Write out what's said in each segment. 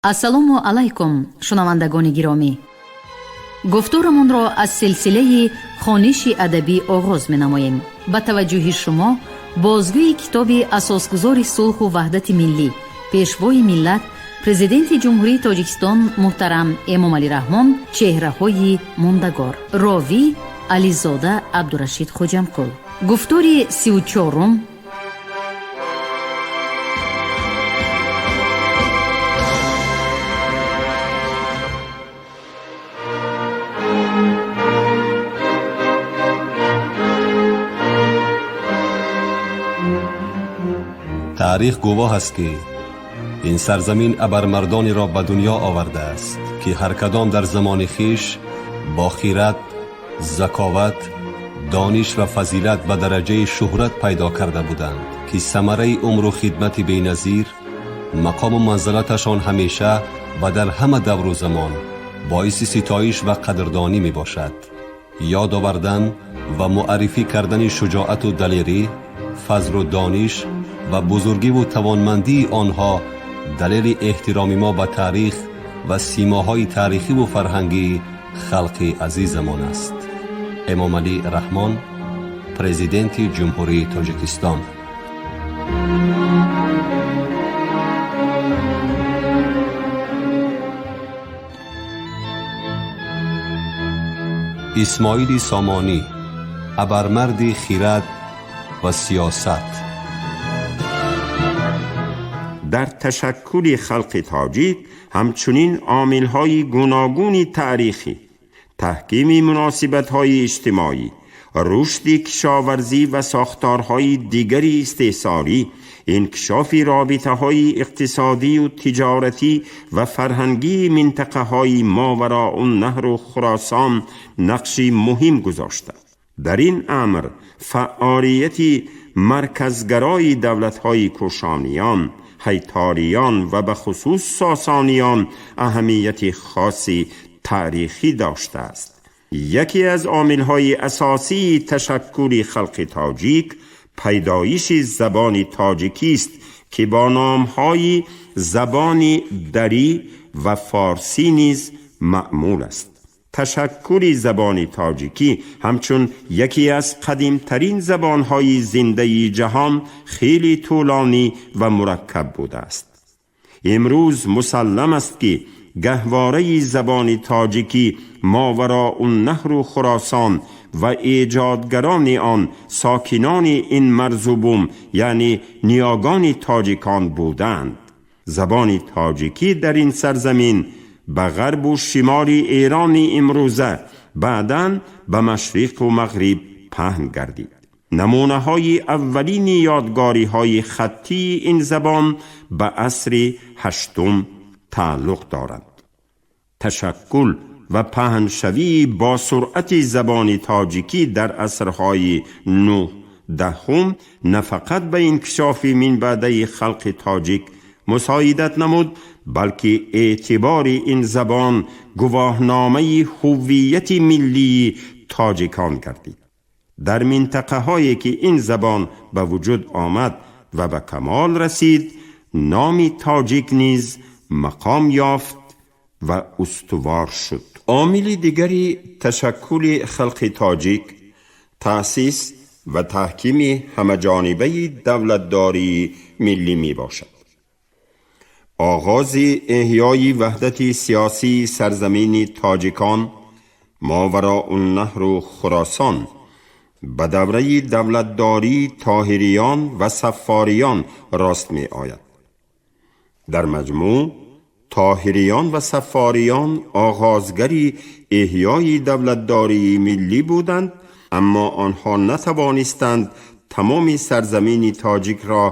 Ассалому алайкум, шунавандагони гиромӣ. Гуфторамонро аз силсилаи хониши адабӣ оғоз менамоем. Ба таваҷҷӯҳи шумо бозгӯи китоби асосгузори сулҳу ваҳдати миллӣ, пешвои миллат, Президенти Ҷумҳурии Тоҷикистон муҳтарам Эмомалӣ Раҳмон «Чеҳраҳои мондагор». Ровӣ Ализода Абдурашид Хоҷамқул. Гуфтори 34-ум. Таърих гувоҳ аст, ки ин сарзамин абармардонеро ба дунё овардааст, ки ҳар кадом дар замони хиш бо хират, заковат, дониш ва фазилат ба дараҷаи шӯҳрат пайдо карда буданд, ки самараи умру хидмати беназир, мақому манзалаташон ҳамеша ва дар ҳама давру замон боиси ситоиш ва қадрдонӣ мебошад. Ёд овардан ва муаррифӣ кардани шуҷоату далерӣ, фазлу дониш ва бузургиву тавонмандии онҳо далели эҳтироми мо ба таърих ва симоҳои таърихиву фарҳангии халқи азизамон аст. Эмомалӣ Раҳмон, Президенти Ҷумҳурии Тоҷикистон. Исмоили Сомонӣ, абармарди хирад ва сиёсат. Дар ташаккули халқи тоҷик ҳамчунин омилҳои гуногуни таърихӣ, таҳкими муносибатҳои иҷтимоӣ, рушди кишоварзӣ ва сохторҳои дигари истеҳсолӣ, инкишофи робитаҳои иқтисодию тиҷоратӣ ва фарҳангии минтақаҳои Мовароуннаҳру Хуросон нақши муҳим гузошта. Дар ин амр фаъолияти марказгарои давлатҳои Кушониён, Ҳайтолиён ва ба хусус Сосониён аҳамияти хоси таърихӣ доштааст. Яке аз омилҳои асосии ташаккули халқи тоҷик пайдоиши забони тоҷикист, ки бо номҳои забони дарӣ ва форсӣ низ маъмул аст. Ташаккули забони тоҷикӣ ҳамчун яке аз қадимтарин забонҳои зиндаи ҷаҳон хеле тӯлонӣ ва мураккаб будааст. Имрӯз мусаллам аст, ки гаҳвораи забони тоҷикӣ Мовароуннаҳру Хуросон ва эҷодгарони он сокинони ин марзу бум, яъне ниёгони тоҷикон буданд. Забони тоҷикӣ дар ин сарзамин ба ғарбу шимоли Эрони имрӯза, баъдан ба машриқу мағриб паҳн гардид. Намунаҳои аввалини ёдгориҳои хаттии ин забон ба асри ҳаштум тааллуқ доранд. Ташаккул ва паҳншавии бо суръати забони тоҷикӣ дар асрҳои нӯҳ, даҳум на фақат ба инкишофи минбаъдаи халқи тоҷик мусоидат намуд, балки эътибори ин забон гувоҳномаи ҳуввияти миллии тоҷикон гардид. Дар минтақаҳое ки ин забон ба вуҷуд омад ва ба камол расид, номи тоҷик низ мақом ёфт ва устувор шуд. Омили дигари ташаккули халқи тоҷик таъсис ва таҳкими ҳамаҷонибаи давлатдории миллӣ мебошад. Оғози эҳёи ваҳдати сиёсии сарзамини тоҷикон, Мовароуннаҳру Хуросон, ба давраи давлатдории Тоҳириён ва Саффориён рост меояд. Дар маҷмӯъ, Тоҳириён ва Саффориён оғозгари эҳёи давлатдории миллӣ буданд, аммо онҳо натавонистанд тамоми сарзамини тоҷикро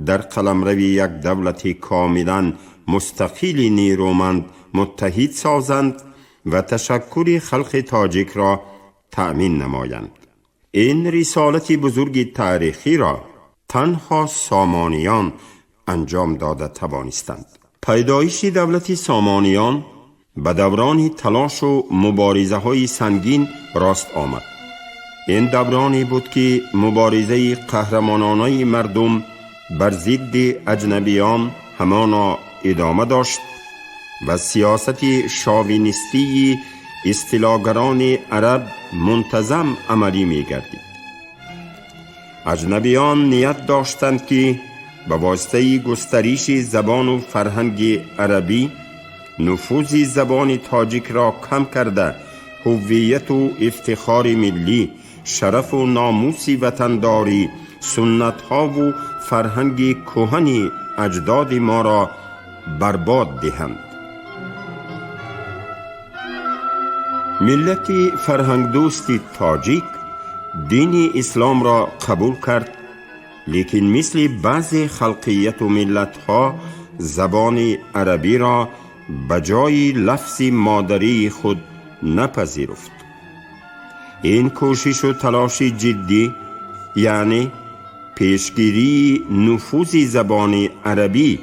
дар қаламрави як давлати комилан мустақили нерӯманд муттаҳид созанд ва ташаккули халқи тоҷикро таъмин намоянд. Ин рисолати бузурги таърихиро танҳо Сомониён анҷом дода тавонистанд. Пайдоиши давлати Сомониён ба даврони талошу муборизаҳои сангин рост омад. Ин давроне буд, ки муборизаи қаҳрамононаи мардум бар зидди аҷнабиён ҳамоно идома дошт. و سیاست شاوینیستی استیلاگران عرب منتظم عملی می گردید. اجنبیان نیت داشتند که به واسطه گسترش زبان و فرهنگ عربی نفوذ زبان تاجیک را کم کرده هویت و افتخار ملی، شرف و ناموس وطنداری، سنت ها و فرهنگ کهن اجداد ما را برباد دهند. ملت فرهنگ دوست تاجیک دین اسلام را قبول کرد، لیکن مثل بعض خلقیت و ملت ها زبان عربی را به جای لفظ مادری خود نپذیرفت. این کوشش و تلاش جدی، یعنی پیشگیری نفوذ زبان عربی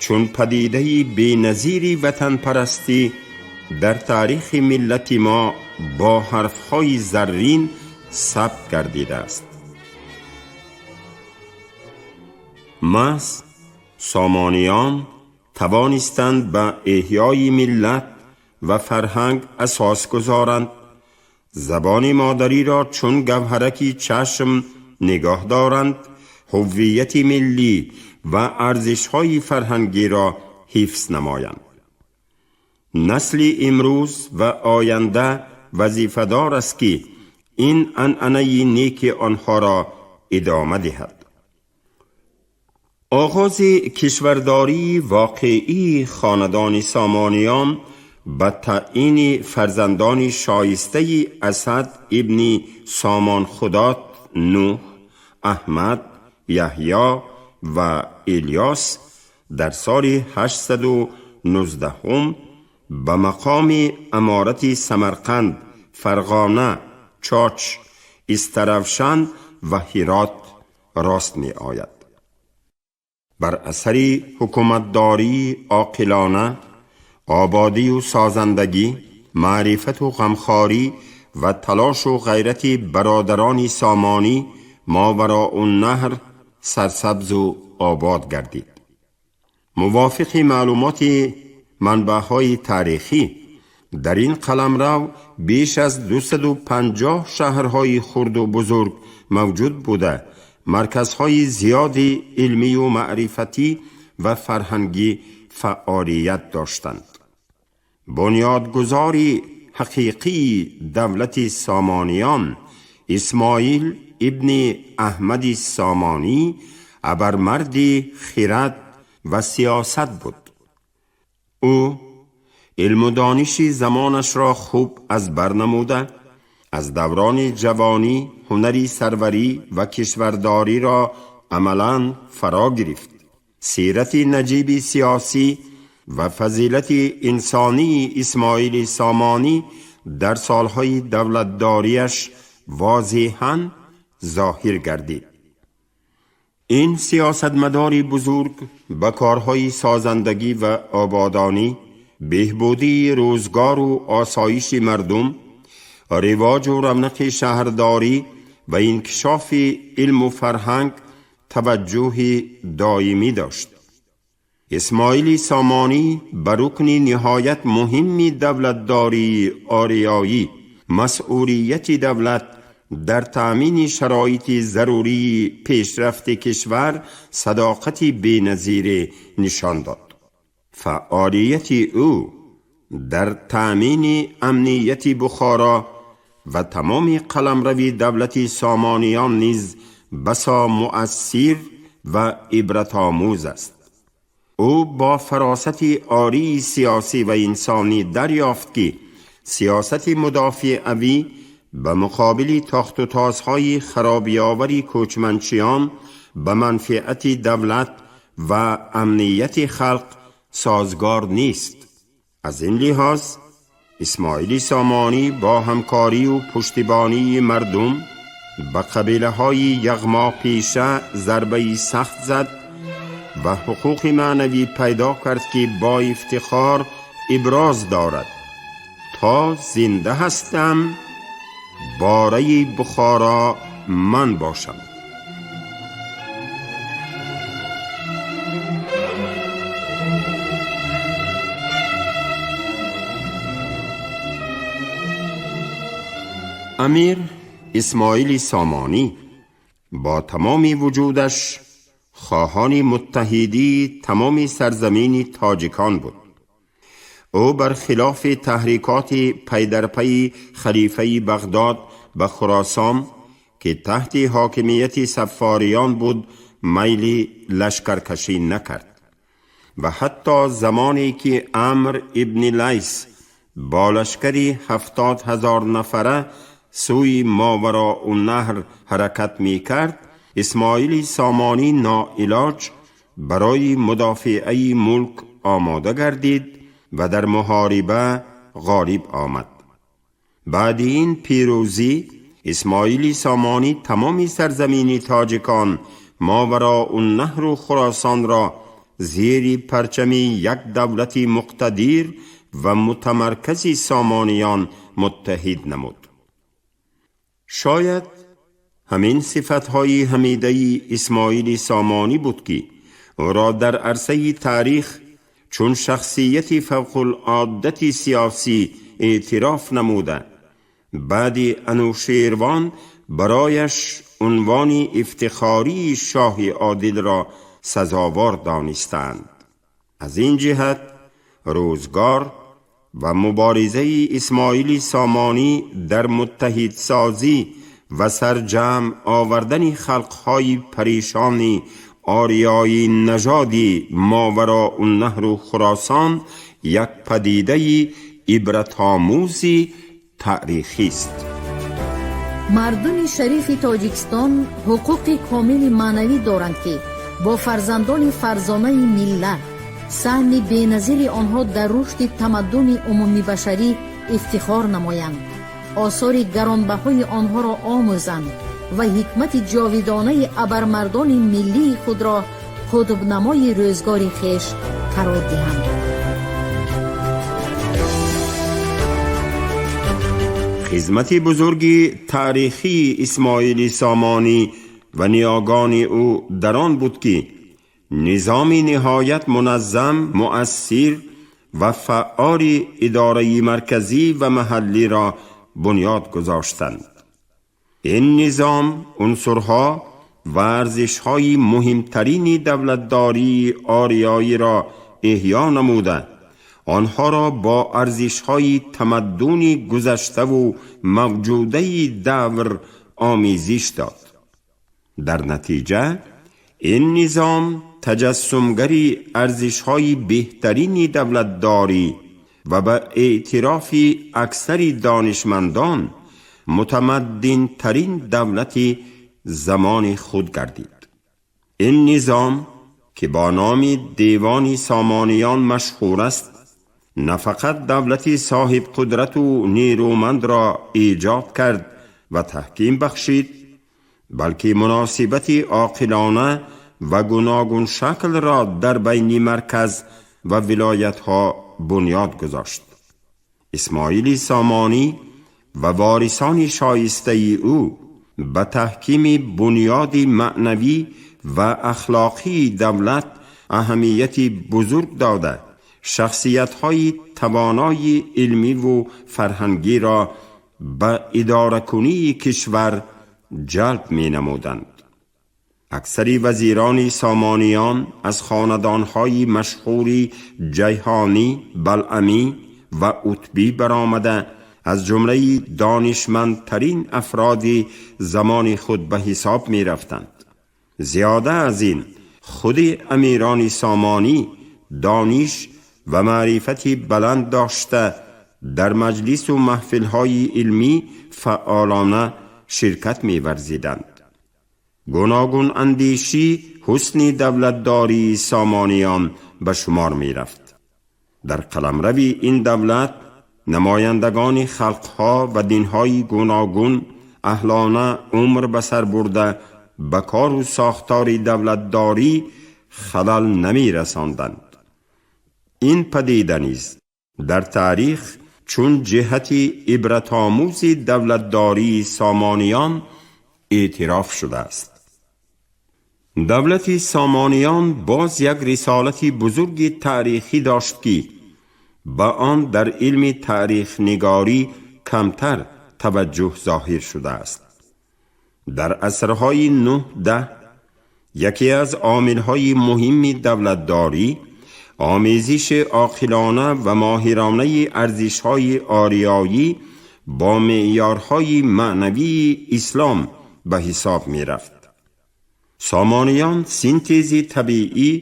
چون پدیده بی‌نظیر وطن پرستی در تاریخ ملت ما با حرفهای زرین ثبت گردیده است. محض سامانیان توانستند به احیای ملت و فرهنگ اساس گذارند، زبان مادری را چون گوهرک چشم نگاه دارند، هویت ملی و ارزش‌های فرهنگی را حفظ نمایند. نسل امروز و آینده وظیفه‌دار است که این عنعنه نیک آنها را ادامه دهد. آغاز کشورداری واقعی خاندان سامانیان به تعیین فرزندان شایسته اسد ابن سامان خدات، نوح، احمد، یحیی و الیاس در سال 819 به مقام امارت سمرقند، فرغانه، چاچ، استروشن و هرات راست می آید. بر اثر حکومتداری عاقلانه، آبادی و سازندگی، معرفت و غمخواری و تلاش و غیرت برادران سامانی، ماوراء النهر سرسبز و آباد گردید. موافق معلومات منبع‌های تاریخی، در این قلمرو بیش از 250 شهرهای خرد و بزرگ موجود بوده، مرکزهای زیاد علمی و معرفتی و فرهنگی فعالیت داشتند. بنیادگذار حقیقی دولت سامانیان، اسماعیل ابن احمد سامانی، ابرمرد خرد و سیاست بود. او علم و دانش زمانش را خوب از بر نموده، از دوران جوانی هنری سروری و کشورداری را عملاً فرا گرفت. سیرت نجیب سیاسی و فضیلت انسانی اسماعیل سامانی در سالهای دولتداریش واضحاً ظاهر گردید. این سیاستمدار بزرگ به کارهای سازندگی و آبادانی، بهبودی روزگار و آسایش مردم، رواج و رونق شهرداری و انکشاف علم و فرهنگ توجه دائمی داشت. اسماعیل سامانی به رکن نهایت مهم دولتداری آریایی، مسئولیت دولت در تأمین شرایط ضروری پیشرفت کشور صداقت بی‌نظیر نشان داد. فعالیت او در تأمین امنیت بخارا و تمام قلمرو دولت سامانیان نیز بسا مؤثر و عبرت‌آموز است. او با فراست عالی سیاسی و انسانی دریافت که سیاست مدافعوی به مقابل تاخت و تازهای خرابیاوری کوچمنچیان به منفعت دولت و امنیت خلق سازگار نیست. از این لحاظ اسماعیل سامانی با همکاری و پشتیبانی مردم به قبیله های یغما پیشه ضربه سخت زد و حقوق معنوی پیدا کرد که با افتخار ابراز دارد: تا زنده هستم باره بخارا من باشم. Амир Исмоили Сомонӣ бо тамоми вуҷудаш хоҳони муттаҳидии тамоми сарзамини тоҷикон буд. Ӯ бар хилофи таҳрикоти пайдарпайи халифаи Бағдод ба Хуросон, ки таҳти ҳокимияти саффориён буд, майли лашкаркашӣ накард ва ҳатто замоне ки Амр ибни Лайс бо лашкари 70,000 нафара сӯи Мовароуннаҳр ҳаракат мекард, Исмоили Сомонӣ ноилоҷ барои мудофиаи мулк омода гардид ва дар муҳориба ғолиб омад. Баъди ин пирӯзӣ Исмоили Сомонӣ тамоми сарзамини тоҷикон, Мовароуннаҳру Хуросонро зери парчами як давлати муқтадир ва мутамаркази Сомониён муттаҳид намуд. Шояд ҳамин сифатҳои ҳамидаи Исмоили Сомонӣ буд, ки ӯро дар арсаи таърих чун шахсияти фавқулоддати сиёсӣ эътироф намуда, баъди Анӯшервон барояш унвони ифтихории шоҳи одилро сазовор донистанд. Аз ин ҷиҳат рӯзгор ва муборизаи Исмоили Сомонӣ дар муттаҳидсозӣ ва сарҷамъ овардани халқҳои паришони ориёи нажоди Мовароуннаҳру Хуросон як падидаи ибратомӯзи таърихист. Мардуми шарифи Тоҷикистон ҳуқуқи комили маънавӣ доранд, ки бо фарзандони фарзонаи миллат, саҳми беназири онҳо дар рушди тамаддуни умумибашарӣ ифтихор намоянд, осори гаронбаҳои онҳоро омӯзанд ва ҳикмати ҷовидонаи абармардони миллии худро қутбнамои рӯзгори хеш қарор диҳанд. Хизмати бузурги таърихии Исмоили Сомонӣ ва ниёгони ӯ дар он буд, ки низоми ниҳоят муназзам, муассир ва фаъоли идораи марказӣ ва маҳаллиро бунёд гузоштанд. Ин низом унсурҳо ва арзишҳои муҳимтарини давлатдории ориёиро эҳё намуда, онҳоро бо арзишҳои тамаддуни гузаштаву мавҷудаи давр омезиш дод. Дар натиҷа ин низом таҷассумгари арзишҳои беҳтарини давлатдорӣ ва ба эътирофи аксари донишмандон мутамаддинтарин давлати замони худ гардид. Ин низом, ки бо номи Девони Сомониён машҳур аст, на фақат давлати соҳибқудрату нерӯмандро эҷод кард ва таҳким бахшид, балки муносибати оқилона ва гуногуншаклро дар байни марказ ва вилоятҳо бунёд гузошт. Исмоили Сомонӣ ва ворисони шоистаи ӯ ба таҳкими бунёди маънавӣ ва ахлоқии давлат аҳамияти бузург дода, шахсиятҳои тавонои илмиву фарҳангиро ба идоракунии кишвар ҷалб менамуданд. Аксари вазирони Сомониён аз хонадонҳои машҳури Ҷайҳонӣ, Балъамӣ ва Утбӣ баромада, аз ҷумлаи донишмандтарин афроди замони худ ба ҳисоб мерафтанд. Зиёда аз ин, худи амирони Сомонӣ дониш ва маърифати баланд дошта, дар маҷлису маҳфилҳои илмӣ фаъолона ширкат меварзиданд. Гуногунандешӣ ҳусни давлатдории Сомониён ба шумор мерафт. Дар қаламрави ин давлат намояндагони халқҳо ва динҳои гуногун аҳлона умр ба сар бурда, ба кору сохтори давлатдорӣ халал намерасонданд. Ин падида низ дар таърих чун ҷиҳати ибратомӯзи давлатдории Сомониён эътироф шудааст. Давлати Сомониён боз як рисолати бузурги таърихӣ дошт, ки ба он дар илми таърихнигорӣ камтар таваҷҷӯҳ зоҳир шудааст. Дар асрҳои 9-10 яке аз омилҳои муҳими давлатдорӣ омезиши оқилона ва моҳиронаи арзишҳои ориёӣ бо меъёрҳои маънавии ислом ба ҳисоб мерафт. Сомониён синтези табиӣ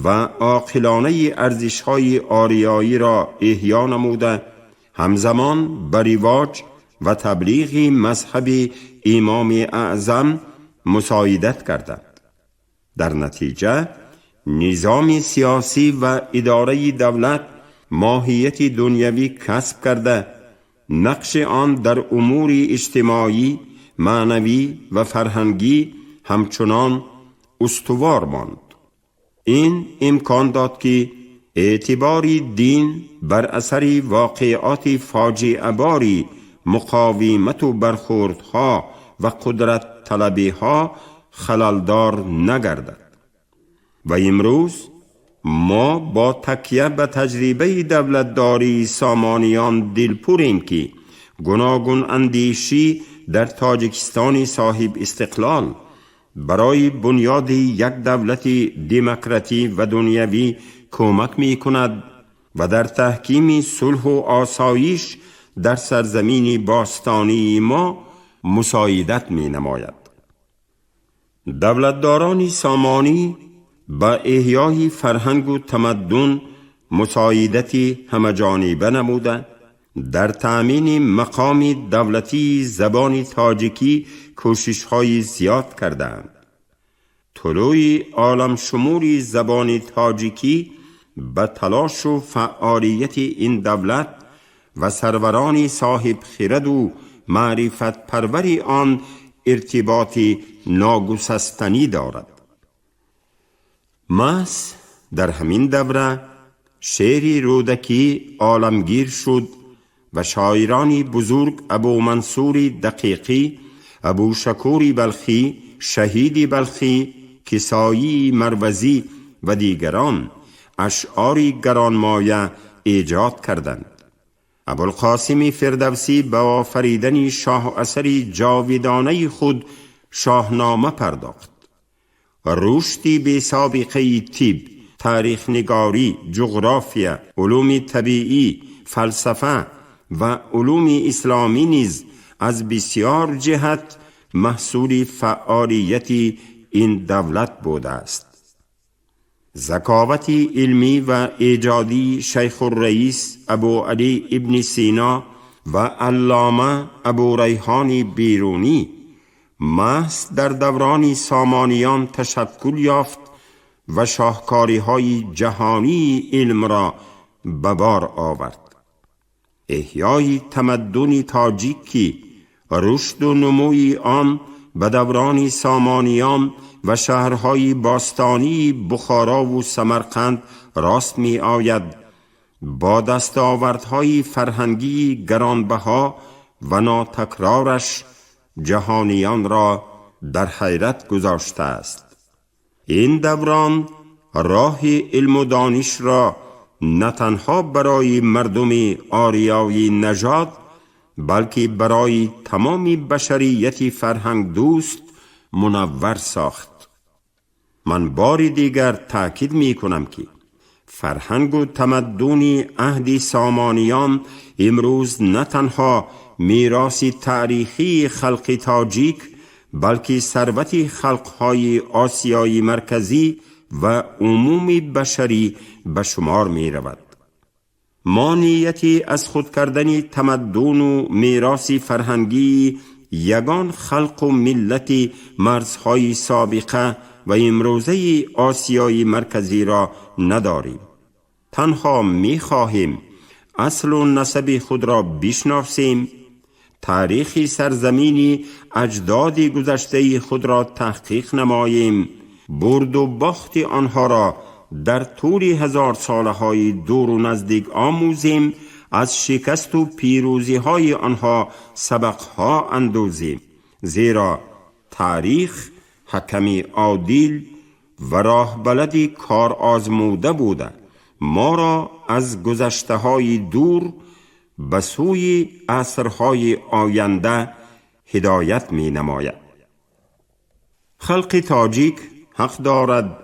ва оқилонаи арзишҳои ориёиро эҳё намуда, ҳамзамон ба ривоҷ ва таблиғи мазҳаби Имоми Аъзам мусоидат карданд. Дар натиҷа низоми сиёсӣ ва идораи давлат моҳияти дунявӣ касб карда, нақши он дар умури иҷтимоӣ, маънавӣ ва фарҳангӣ ҳамчунон устувор монд. Ин имкон дод, ки эътибори дин бар асари воқеоти фоҷиабори муқовимату бархӯрдҳо ва қудратталабиҳо халалдор нагардад. Ва имрӯз мо бо такя ба таҷрибаи давлатдории Сомониён дилпурем, ки гуногунандешӣ дар Тоҷикистони соҳибистиқлол барои бунёди як давлати демократӣ ва дунявӣ кӯмак мекунад ва дар таҳкими сулҳу осоиш дар сарзамини бостонии мо мусоидат менамояд. Давлатдорони Сомонӣ ба эҳёи фарҳангу тамаддун мусоидати ҳамаҷониба намуда, дар таъмини мақоми давлатии забони тоҷикӣ кӯшишҳои зиёд кардаанд. Тулӯи оламшумури забони тоҷикӣ ба талошу фаъолияти ин давлат ва сарварони соҳибхираду маърифатпарвари он иртиботи ногусастанӣ дорад. Маҳз дар ҳамин давра шеъри Рӯдакӣ оламгир шуд ва шоирони бузург Абумансури Дақиқӣ, Абушакури Балхӣ, Шаҳиди Балхӣ, Кисоии Марвазӣ ва дигарон ашъори гаронмоя эҷод карданд. Абулқосими Фирдавсӣ ба офаридани шоҳасари ҷовидонаи худ Шоҳнома пардохт. Рушди бесобиқаи тиб, таърихнигорӣ, ҷуғрофия, улуми табиӣ, фалсафа ва улуми исломӣ низ аз бисьёр ҷиҳат маҳсули фаъолияти ин давлат будааст. Заковати илмӣ ва эҷодии Шайхурраис Абуалӣ ибни Сино ва Аллома Абурайҳони Берунӣ маҳз дар даврони Сомониён ташаккул ёфт ва шоҳкориҳои ҷаҳонии илмро ба бор овард. Эҳёи тамаддуни тоҷик, ки рушду нумӯи он ба даврони Сомониён ва шаҳрҳои бостонии Бухорову Самарқанд рост меояд, бо дастовардҳои фарҳангии гаронбаҳо ва нотакрораш ҷаҳониёнро дар ҳайрат гузоштааст. Ин даврон роҳи илму донишро на танҳо барои мардуми ориёии нажод, балки барои тамоми башарияти фарҳангдӯст мунаввар сохт. Ман бори дигар таъкид мекунам, ки фарҳангу тамаддуни аҳди Сомониён имрӯз на танҳо мероси таърихии халқи тоҷик, балки сарвати халқҳои Осиёи Марказӣ ва умуми башарӣ ба шумор меравад. Мо нияти аз худ кардани тамаддуну мероси фарҳангии ягон халқу миллати марзҳои собиқа ва имрӯзаи Осиёи Марказиро надорем. Танҳо мехоҳем аслу насаби худро бишносем, таърихи сарзамини аҷдоди гузаштаи худро таҳқиқ намоем, бурду бохти онҳоро дар тӯли ҳазорсолаҳои дуру наздик омӯзем, аз шикасту пирӯзиҳои онҳо сабақҳо андӯзем, зеро таърих ҳаками одил ва роҳбалади корозмуда буда, моро аз гузаштаҳои дур به سوی عصرهای آینده هدایت می نماید. خلق تاجیک حق دارد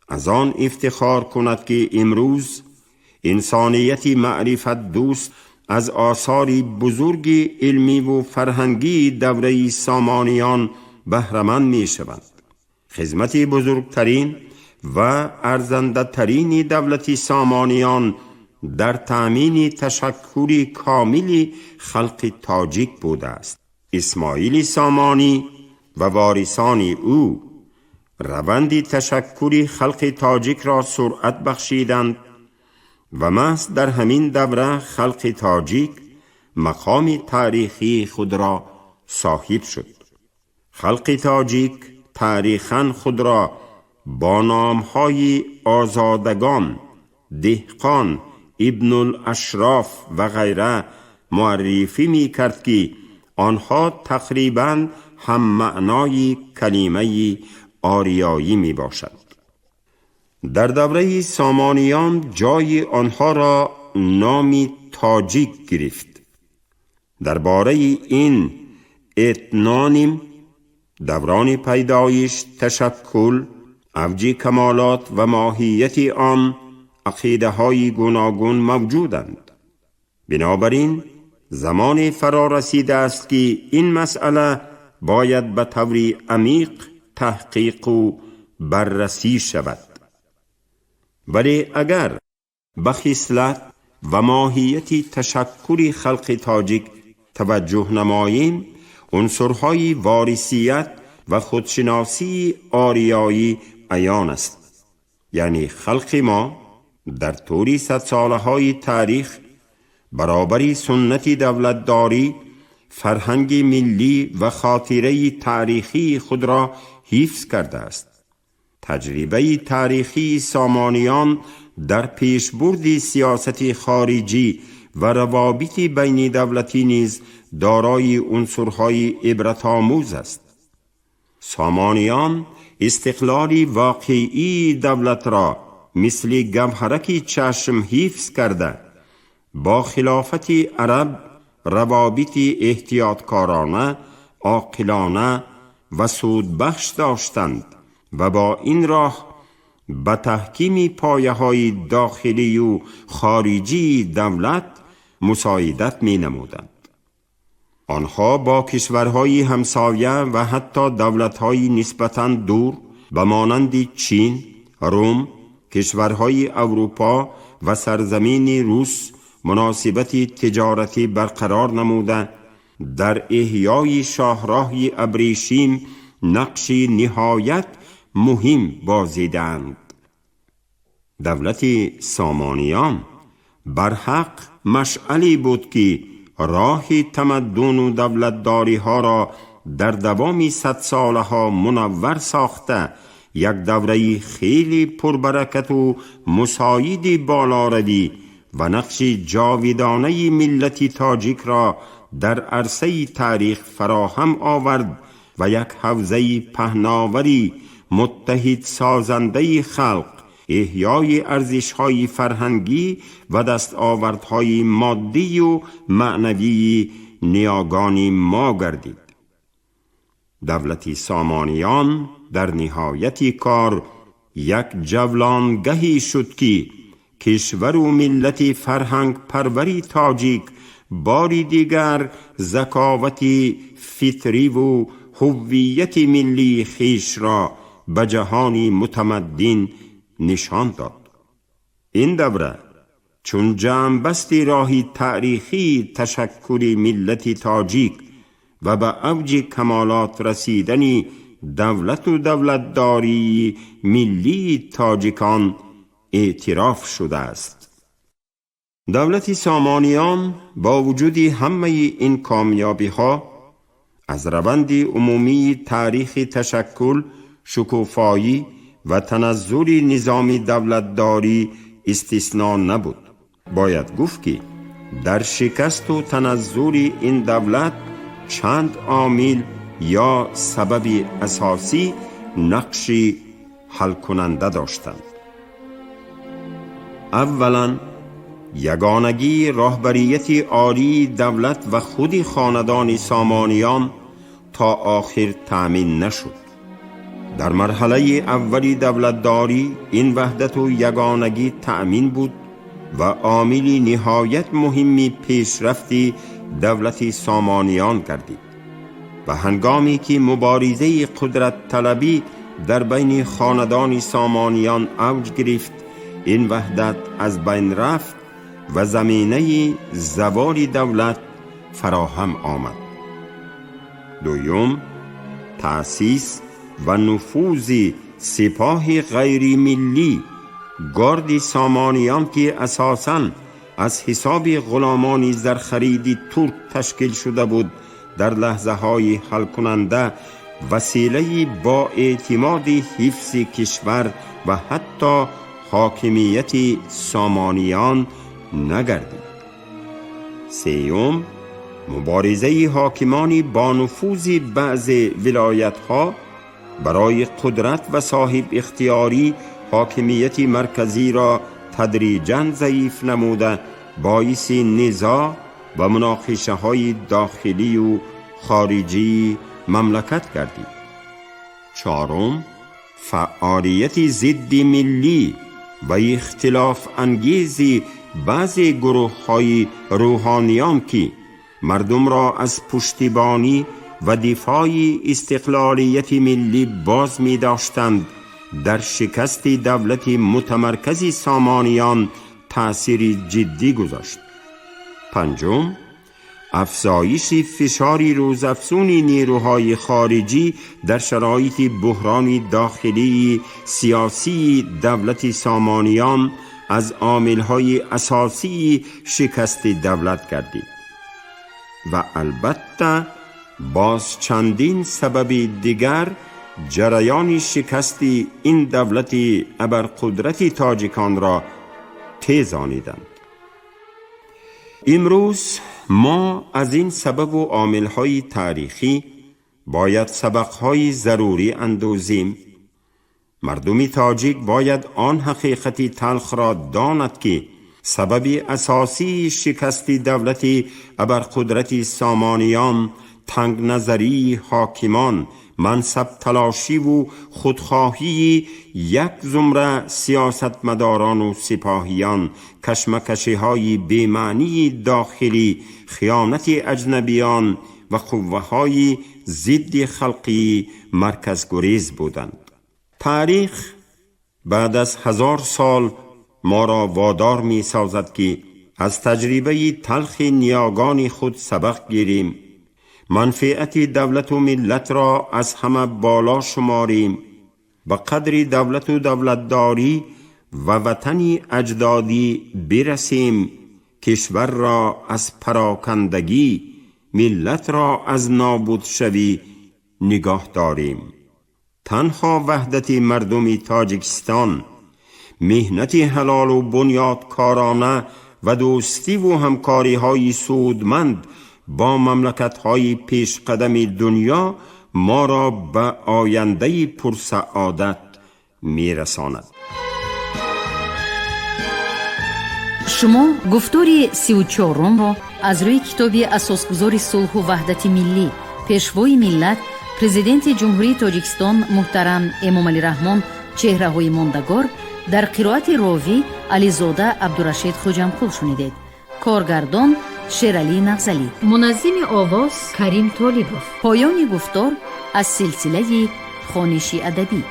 از آن افتخار کند که امروز انسانیت معرفت دوست از آثار بزرگ علمی و فرهنگی دوره سامانیان بهره‌مند می شوند. خدمت بزرگترین و ارزنده ترین دولت سامانیان در تأمین تشکل کامل خلق تاجیک بوده است. اسماعیل سامانی و وارثان او روند تشکل خلق تاجیک را سرعت بخشیدند و محض در همین دوره خلق تاجیک مقام تاریخی خود را صاحب شد. خلق تاجیک تاریخاً خود را با نامهای آزادگان، دهقان، ابن الاشراف و غیره معرفی می کرد که آنها تقریباً هم معنای کلمه آریایی می باشد. در دوره سامانیان جای آنها را نام تاجیک گرفت. درباره این etnonim، دوران پیدایش، تشکل، اوج کمالات و ماهیت آن عقیده های گوناگون موجودند. بنابراین زمان فرا رسیده است که این مسئله باید به طور عمیق تحقیق و بررسی شود. ولی اگر به خصلت و ماهیت تشکل خلق تاجیک توجه نماییم، عنصرهای وارثیت و خودشناسی آریایی عیان است. یعنی خلق ما در طول 100 سالهای تاریخ برابر سنت دولتداری، فرهنگ ملی و خاطره تاریخی خود را حفظ کرده است. تجربه تاریخی سامانیان در پیشبرد سیاست خارجی و روابط بین دولتی نیز دارای عنصرهای عبرت‌آموز است. سامانیان استقلال واقعی دولت را مثل گوهرک چشم حفظ کرده، با خلافت عرب روابط احتیاطکارانه، عاقلانه و سودبخش داشتند و با این راه به تحکیم پایه های داخلی و خارجی دولت مساعدت می نمودند. آنها با کشورهای همسایه و حتی دولتهای نسبتاً دور به مانند چین، روم، کشورهای اروپا و سرزمین روس مناسبت تجارتی برقرار نموده، در احیای شاهراه ابریشیم نقش نهایت مهم بازیدند. دولت سامانیان برحق مشعلی بود که راه تمدن و دولتداری ها را در دوام 100 ساله ها منور ساخته، یک دوره خیلی پربرکت و مساعد بالاروی و نقش جاودانه ملت تاجیک را در عرصه تاریخ فراهم آورد و یک حوزه پهناوری متحد سازنده خلق، احیای ارزش‌های فرهنگی و دستاوردهای مادی و معنوی نیاگان ما گردید. دولت سامانیان در نهایت کار یک جولانگهی شد که کشور و ملت فرهنگ پروری تاجیک باری دیگر ذکاوت فطری و هویت ملی خویش را به جهان متمدن نشان داد. این دوره چون جمع‌بست راه تاریخی تشکل ملت تاجیک و به اوج کمالات رسیدن دولت و دولتداری ملی تاجیکان اعتراف شده است. دولت سامانیان با وجود همه این کامیابی ها از روند عمومی تاریخ تشکل، شکوفایی و تنزل نظام دولتداری استثناء نبود. باید گفت که در شکست و تنزل این دولت چند عامل یا سبب اساسی نقش حل کننده داشتند. اولا Ягонагии роҳбарияти олии давлат ва худи хонадони Сомониён то охир таъмин нашуд. Дар марҳалаи аввали давлатдорӣ ин ваҳдату ягонагӣ таъмин буд ва омили ниҳоят муҳимми пешрафти давлати Сомониён гардид. Ва ҳангоме ки муборизаи қудратталабӣ дар байни хонадони Сомониён авҷ гирифт, ин ваҳдат аз байн рафт ва заминаи заволи давлат фароҳам омад. Дуюм, таъсис ва нуфузи сипоҳи ғайримиллӣ, горди Сомониён, ки асосан аз ҳисоби ғуломони зархариди турк ташкил шуда буд, дар лаҳзаҳои ҳалкунанда василаи боэътимоди ҳифзи кишвар ва ҳатто ҳокимияти Сомониён нагардид. Сеюм, муборизаи ҳокимони бонуфузи баъзе вилоятҳо барои қудрат ва соҳибихтиёрӣ ҳокимияти марказиро тадриҷан заиф намуда, боиси низоъ ва муноқишаҳои дохилию хориҷии мамлакат гардид. Чорум, фаъолияти зидди миллӣ ва ихтилофангези баъзе гурӯҳҳои рӯҳониён, ки мардумро аз пуштибонӣ ва дифои истиқлолияти миллӣ боз медоштанд, дар шикасти давлати мутамаркази Сомониён таъсири ҷиддӣ гузошт. Панҷум, афзоиши фишори рӯзафзуни нерӯҳои хориҷӣ дар шароити буҳрони дохилии сиёсии давлати Сомониён аз омилҳои асосии шикасти давлат гардид. Ва албатта, боз чандин сабаби дигар ҷараёни шикасти ин давлати абарқудрати тоҷиконро тезониданд. Имрӯз мо аз ин сабабу омилҳои таърихӣ бояд сабақҳои зарурӣ андӯзем. Мардуми тоҷик бояд он ҳақиқати талхро донад, ки сабаби асосии шикасти давлати абарқудрати Сомониён тангназарии ҳокимон, мансабталошиву худхоҳии як зумра сиёсатмадорону сипоҳиён, кашмакашиҳои бемаънии дохилӣ, хиёнати аҷнабиён ва қувваҳои зидди халқии марказгурез буданд. Таърих баъд аз 1000 сол моро водор месозад, ки аз таҷрибаи талхи ниёгони худ сабақ гирем, манфиати давлату миллатро аз ҳама боло шуморем, ба қадри давлату давлатдорӣ ва ватани аҷдодӣ бирасем, кишварро аз парокандагӣ, миллатро аз нобудшавӣ нигоҳ дорем. Танҳо ваҳдати мардуми Тоҷикистон, меҳнати ҳалолу бунёдкорона ва дӯстиву ҳамкориҳои судманд бо мамлакатҳои пешқадами дунё моро ба ояндаи пурсаодат мерасонад. Шумо гуфтори 34-умро аз рӯи китоби асосгузори сулҳу ваҳдати миллӣ, Пешвои миллат, Президенти Ҷумҳурии Тоҷикистон муҳтарам Эмомалӣ Раҳмон «Чеҳраҳои мондагор» дар қироати ровӣ Ализода Абдурашид Хуҷамқул шунидед. Коргардон Шералӣ Нағзалӣ, муназзими овоз Карим Толибов. Поёни гуфтор аз силсилаи хониши адабӣ.